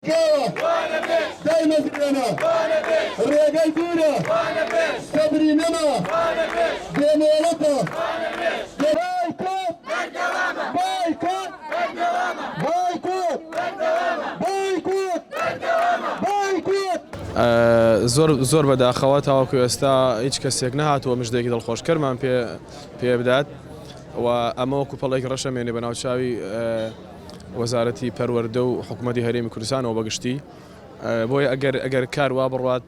کاوە دایمەزرێنە ڕێگەی دوورە سەبری نەما بێ مۆڵەتە بایکۆت بایکۆت بایکۆت بایکۆت بایکۆت. زۆر زۆر بەداخەوە تاوەکو ئێستا هیچ کەسێک نەهاتووە مژدەیەکی دڵخۆشکەرمان پێ پێ بدات و ئەمە وەکو پەڵێکی ڕەشە مێنێ بە ناوچاوی وەزارەتی پەروەردە و حکوومەتی هەرێمی کوردستانەوە بەگشتی بۆیە ئەگەر ئەگەر کار وا بڕوات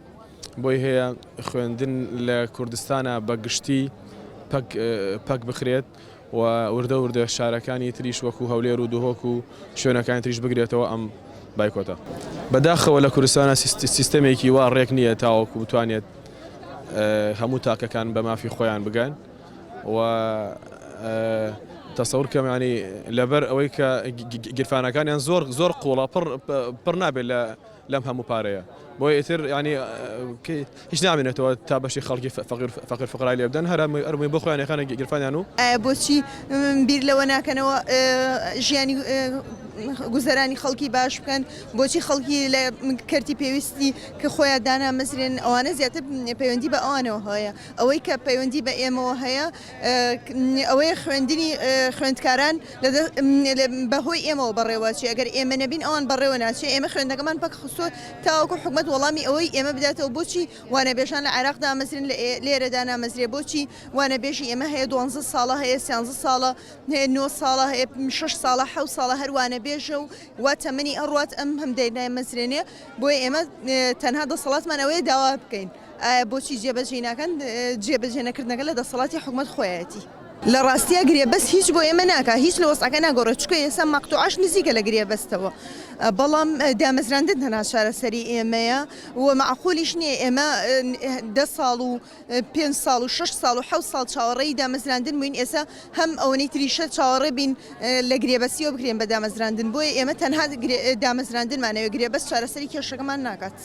بۆی هەیە خوێندن لە کوردستانە بە گشتی پەک پەک بخرێت و وردە وردە شارەکانی تریش وەکو هەولێر و دهۆک و شوێنەکانی تریش بگرێتەوە ئەم بایکۆتە. بەداخەوە لە کوردستانە سیستەمێکی وا ڕێک نییە تاوەکو بتوانێت هەموو تاکەکان بە مافی خۆیان بگەن. و تەسەور کەم ینی لەبەر ئەوەی کە گیرفانەکانیان زۆر زۆر قوڵە پڕ پڕ نابێت لە لەم هەموو پارەیە بۆ ئیتر ینی هیچ نامێنێتەوە تا بەشی خەڵکی فەقیر فەقیر فقرای لێ بدەن هەر هەرمووی بۆ خۆیان یەخەنە گیرفانیان و ئایا بۆچی بیر لەوە ناکەنەوە ژیانی گوزەرانی خەڵکی باش بکەن بۆچی خەڵکی لە کەرتی پێویستی کە خۆیان دانامەزرێن ئەوانە زیاتر پەیوەندی بە ئەوانەوە هەیە ئەوەی کە پەیوەندی بە ئێمەوە هەیە ئەوەیە خوێندنی خوێندکاران بەهۆی ئێمەوە بەڕێوەچێ ئەگەر ئێمە نەبین ئەوان بەڕێوە ناچێ ئێمە خوێندنەکەمان پەک خستووە تاوەکو حکومەت وەڵامی ئەوەی ئێمە بداتەوە بۆچی وانەبێژان لە عێراق دامەزرێن لێرە دانامەزرێ بۆچی وانەبێژی ئێمە هەیە دوانزە ساڵە هەیە سیانزە ساڵە هەیە نۆ ساڵە هەیە شەش ساڵە حەوت ساڵە هەر وانەبێژە و وا تەمەنی ئەڕوات ئەم هەم داینامەزرێنێ بۆیە ئێمە تەنها دەسەڵاتمان ئەوەیە داوا بکەین. ئایا بۆچی جێبەجێی ناکەن؟ جێبەجێ نەکردنەکە لە دەسەڵاتی حکومەت خۆیەتی. لە ڕاستیا گرێبەست هیچ بۆ ئێمە ناکا هیچ لە وەزعەکە ناگۆڕێت چونکە ئێستا مەقتوعەش نزیکە لە گرێبەستەوە بەڵام دامەزراندن تەنها چارەسەری ئێمەیە و مەعقولیش نییە ئێمە دە ساڵ و پێنج ساڵ و شەش ساڵ و حەوت ساڵ چاوەڕێی دامەزراندن بووین ئێستا هەم ئەوەنەی تریشە چاوەڕێ بین لە گرێبەستیەوە بکرێن بە دامەزراندن بۆیە ئێمە تەنها دامەزراندنمان ئەوێ گرێبەست چارەسەری کێشەکەمان ناکات.